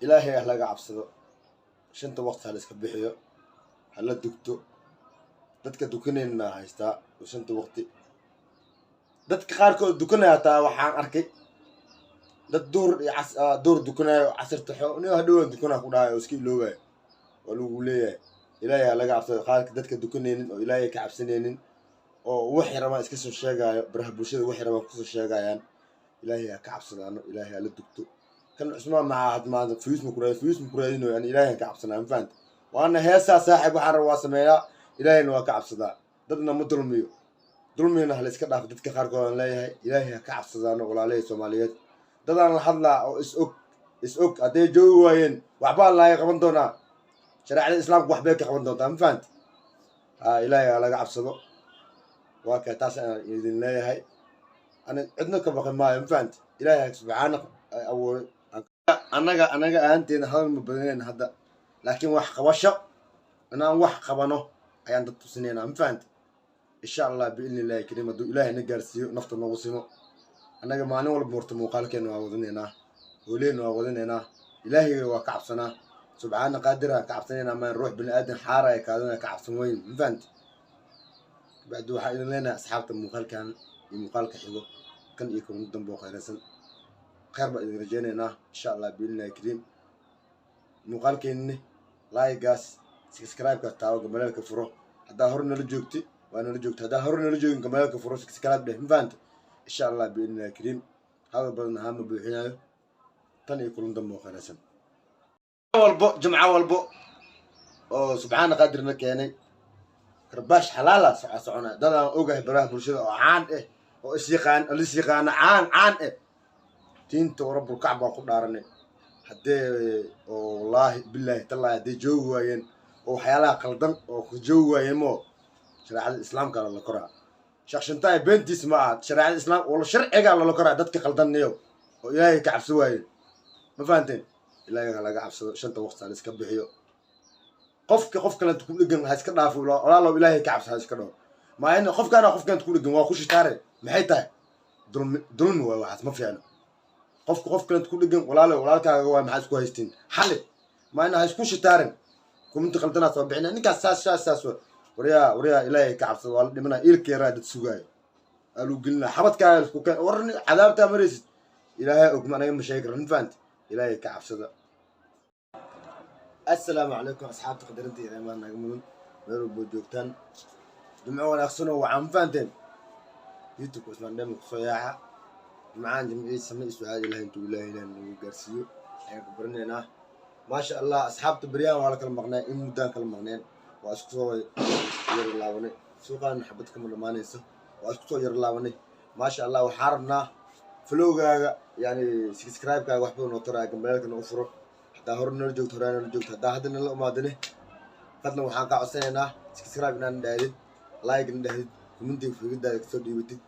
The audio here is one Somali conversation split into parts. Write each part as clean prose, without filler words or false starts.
Ilaahay ah laga cabsado. Shanta waqti ha la iska bixiyo, ha la dugto. Dadka dukanayna haystaa oo shanta waqti dadka qaarkood dukanaya. Hataa waxaan arkay dad duhur iyo duhur dukanayo, casirta xo nin hadhowaan dukanaa ku dhahayo oo iska iloobayo. Waa lagu leeyahay, Ilaahay ha laga cabsado. Qaarka dadka dukanaynin oo Ilaahay ka cabsanaynin oo waxay rabaan iska soo sheegaayo baraha bulshada, waxay rabaan kusoo sheegayaan, Ilaahay ha ka cabsadaano, Ilaahay ha la dugto. Kan Cusmaan maxaa had maanta views ma kuraadin, views ma kuraadinayo. Ani Ilaahay ka cabsanaa, ma fahanta? Waana heesaa, saaxiib. Waxaan rabaa waa sameeyaa, Ilaahayna waa ka cabsadaa, dadna ma dulmiyo. Dulmigana ha la iska dhaafo. Dadka qaarkood aan leeyahay, Ilaahay ha ka cabsadaano. Walaalahii Soomaaliyeed, dadaan la hadlaa oo is og, is og. Hadday joogi waayeen, waxbaa laga qaban doonaa. Shareecada Islaamku waxbay ka qaban doontaa, ma fahanta? Ha, Ilaahay ha laga cabsado. Waa kaa, taas ayaan idin leeyahay. Ani cidna ka baqi maayo, ma fahanta? Ilaahay subxaana abuuray. Annaga ahaanteena hadal ma badanayna hadda, laakiin wax qabasho, inaan wax qabano ayaan dad tusinaynaa, ma fahanta? Insha Allah, biidni Illahi kariim, hadduu Ilaahay na gaarsiiyo, nafta noogu simo, annaga maalin walba horta muuqaalkeena waa wadanaynaa, hooleena waa wadanaynaa. Ilaahayga waa ka cabsanaa, subxaana qaadira ka cabsanaynaa. Maan ruux bini aadan xaaraya kaadana ka cabsan weyn, ma fahanta? Bacdi waxaa idin leenahay, asxaabta, muuqaalkan iyo muuqaalka xigo kan iyo kan dambe oo khayraysan, khayr baa idin rajaynaynaa, insha Allah, biidni Illahi kariim. Muuqaalkeenni like-gaas, subscribe-ka taawo, gambaleelka furo. Haddaa hore nala joogti, waa nala joogta. Haddaa hore nala joogin, gambaleelka furo, subscribe dheh, ma fahanta? Insha Allah, biidni Illahi kariim. Hadal badan ahaan ma buuxinayo. Tan iyo kulan dambe oo khayraysan walbo, jimco walbo oo subxaana qaadirna keenay, karbaash xalaala soco soconaya. Dad aan ogahay baraha bulshada oo caan eh oo isyaqaan, lis yaqaano, caan caan eh, diinta oo rabbulkac baan ku dhaaranay, haddee oo wallaahi, bilaahi, tallaahi, hadday joogi waayeen oo waxyaalaha qaldan oo ku joogi waayeen, mo shareecada Islaamka lala koraa. Sheekh Shantaay beentiis ma aha. Shareecada Islaam wala sharcigaa lala koraa dadka qaldanniyo oo Ilaahay ka cabsi waayeen, ma fahanteen? Ilaahay ha laga cabsado. Shanta waqti ha la iska bixiyo. Qofka qof kalenta ku dhegan ha iska dhaafo. Walaalow, Ilaahay ka cabsi, ha iska dhaho. Maa qofkaana qofkanta ku dhegan waa ku shitaare? Maxay tahay? Dulmi, dulmi waay waxaas, ma fiicno. Qofka qof kalenta ku dhegan, walaalow, walaalkaaga waay, maxaa isku haystiin? Xali maa ina ha isku shitaarin. Comment qaldanaa soo bixina, ninkaas saas saas saas wa. Waryaa, waryaa, Ilaahay ka cabsado. Waa la dhimanaa, iilka yaraa dad sugaayo aa lagu gelinaa, xabadkaaga isku keen. War cadaabtaa maraysid, Ilaahay og, ma anaga ma sheegi karno, ma fahanti? Ilaahay ka cabsada. Assalaamu calaykum, asxaabta qadarinta iyo qiimaha naga mudan, meel walboo joogtaan, jimco wanaagsan oo wacaa, ma fahanteen? YouTube Cusmaan Dheema kusoo yaaca. Jimcahan jimcihii same iyo sucaad, Ilahay intuu Ilahay nagu gaarsiiyo ayaan ku baranaynaa. Maasha Allah, asxaabta, beryahan waa la kala maqnay, in muddaan kala maqneen. Waa isku soo yaro laabanay. Suuqaan xabad kama dhamaanayso. Waa isku soo yaro laabanay, maasha Allah. Waxaan rabnaa follow-gaaga, yani subscribe-kaaga, wax badan oo taraya. Gambaleelka u furo. Haddaa hore nala joogto, hore nala joogto. Haddaa hadda nala umaadane, fadlan waxaan kaa codsanaynaa subscribe inaan dhahdid, like na dhahdid, comment-iga fikradaada kasoo dhiibatid.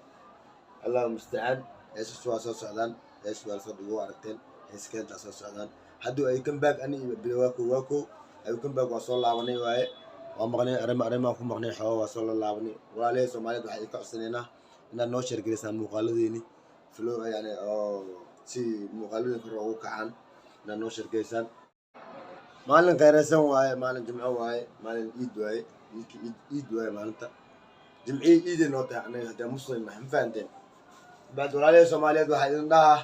Allahu mustacaan. Heesas waa soo socdaan, hees waa lasoo dhigo, aragteen, hees keentaa soo socdaan. Hadduu ay comeback ani iyo bilo waako waako ay comeback, waa soo laabanay waaye. Waa maqnay, arrimo arrimaan ku maqnay, xooga waa soo la laabanay. Walaalihii Soomaaliyeed, waxaa idinka codsanaynaa inaad noo share gelisaan muuqaaladeeni, flow yani, oo si muuqaaladeen kor ugu kacaan inaad noo share gelisaan. Maalin khayraysan waaye, maalin jimco waaye, maalin iid waaye, iidka iid, iid waaye. Maalinta jimcihii iiday noo tahay annaga haddee Muslim nahay, ma fahanteen? Bacd, walaalihii Soomaaliyeed, waxaa idin dhahaa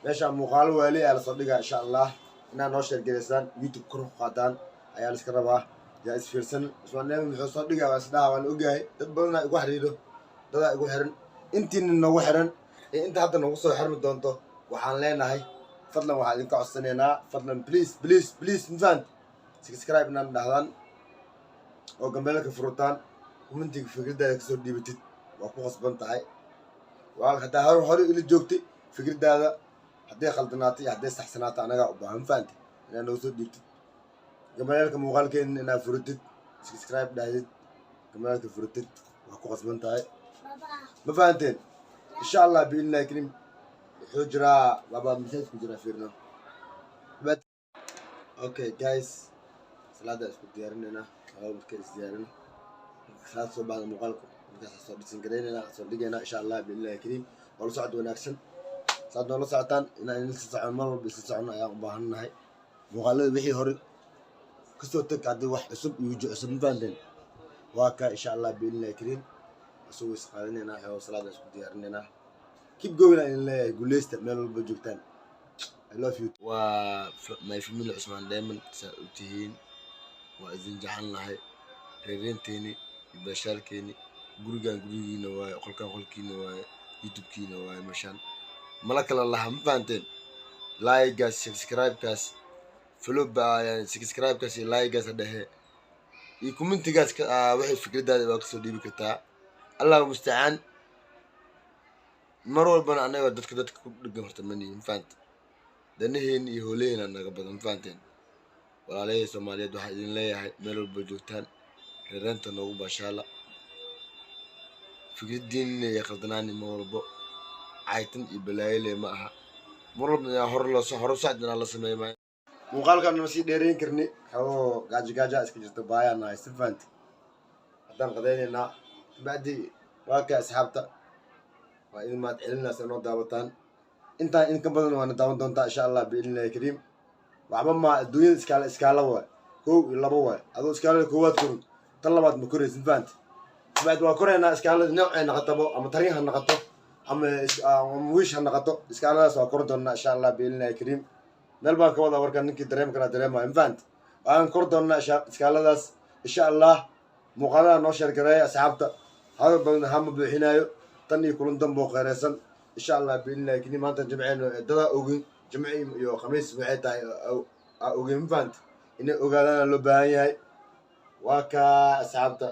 meeshaan muuqaalo waali ayaa lasoo dhigaa, insha Allah. Inaad noo share gelisaan, YouTube kor u qaadaan ayaa la iska rabaa. Yaa isfiirsan, Cusmaan Neemi muxuu soo dhigaa waa isdhaha. Waa la ogyahay, dad badanaa igu xiriiro, dadaa igu xiran. Intiina noogu xiran iyo inta hadda noogu soo xirmi doonto, waxaan leenahay, fadlan waxaan idinka codsanaynaa, fadlan, please, please, please, mafahant, subscribe inaan dhahdaan oo gambeelka furutaan, comment-iga fikradaada kasoo dhiibatid. Waa ku khasban tahay waa haddaa hore hore ila joogtay, fikradaada hadday khaldanaatay iyo hadday saxsanaatay, anagaa u baahan, mafahante, inaad noogu soo dhiibtid. Gambeelka muuqaalkeena inaad furitid, subscribe dhahdid, gambeelka furitid, waa ku khasban tahay, ma fahanteen? Insha Allah, biidnillahi karim. Wuxuu jiraa baba masaajid ku jiraa, fiirno. Okay guys, salaada isku diyaarinaynaa. Laba marka is diyaarino, salaad soo baxda, muuqaalka markaas soo dhisan garaynayna, soo dhigaynaa, insha Allah, biidnillahi kariim. Waa la socod wanaagsan. Saad noola socotaan, inaan idin socon, mar walba isla socono ayaan u baahannahay. Muuqaalada wixii hore kasoo tag, haddii wax cusub iyo waji cusub, ma fahanteen? Waa kaa, insha Allah biidnillahi kariim, isagoo is qaadinaynaa, xoo salaada isku diyaarinaynaa. Keep going aan idin leeyahay. Guuleysta meel walba joogtaan. I love you. Waa my family Cusmaan Diamond. Saa u tihiin, waa idin jecel nahay. Reereenteeni iyo baashaalkeeni, gurigan gurigiina waaye, qolkan qolkiina waaye, YouTube-kiina waaye. Meeshaan mala kala laha, ma fahanteen? Like-gaas, subscribe-kaas, follow, subscribe-kaas iyo like-gaas ha dhehe iyo comment-igaas waxay fikradaada waa kasoo dhiibi kartaa. Allahu mustacaan. Mar walbana annaga dadka ku dhegan horta ma nihin, ma fahante? Danaheena iyo hooleheena naga badan, ma fahanteen? Walaalahey Soomaaliyeed, waxaa idin leeyahay meel walba joogtaan, reereenta noogu baashaala. Fikradiinina iyo khaldanaani mar walbo caytan iyo balaayole ma aha. Mar walba inaa hore loo hore socod inaa la sameeyo maayo. Muuqaalkan ma sii dheereyn karni, xoo gaajo gaaja iska jirto, baayaa nahay, si fahanti. Haddaan qadaynaynaa kabacdi. Waa kay asxaabta, waa idin mahad celinaa si noo daawataan. Intaan in ka badan waana daawan doontaa, insha Allah biidnillahi kariim. Waxba ma adduunyada iskaala iskaala waay, kow iyo labo waay. Adoo iskaalada koowaad korin, tan labaad ma koraysid, ma fahanti? Kabacdi waa koraynaa iskaalada, noocay noqotabo, ama tarin ha noqoto ama wiish ha noqoto. Iskaaladaas waa kori doonaa, insha Allah biidnillahi kariim. Meel baan ka wadaa warkaan, ninkii dareemi karaa dareemayo, ma fahanti? Waan kor doonaa iskaaladaas, insha Allah. Muuqaalada noo share gareeya, asxaabta. Hadal badan hama buuxinaayo. Tan iyo kulan danboo kheyreysan, insha Allah biidnillahi kariim. Maanta jimceeno, dadaa ogeyn jimce iyo khamiis waxay tahay aa ogeyn, ma fahanti? Inay ogaadaana loo baahan yahay. Waa kaa asxaabta,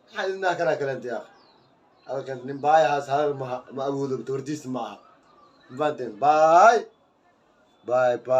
maxaa idin dhaha karaa kalenta yaaq? Hadalkan nin baayahaas hadal ma awoodo, tabartiisa ma aha, ma fahanteen? Bye bye bye.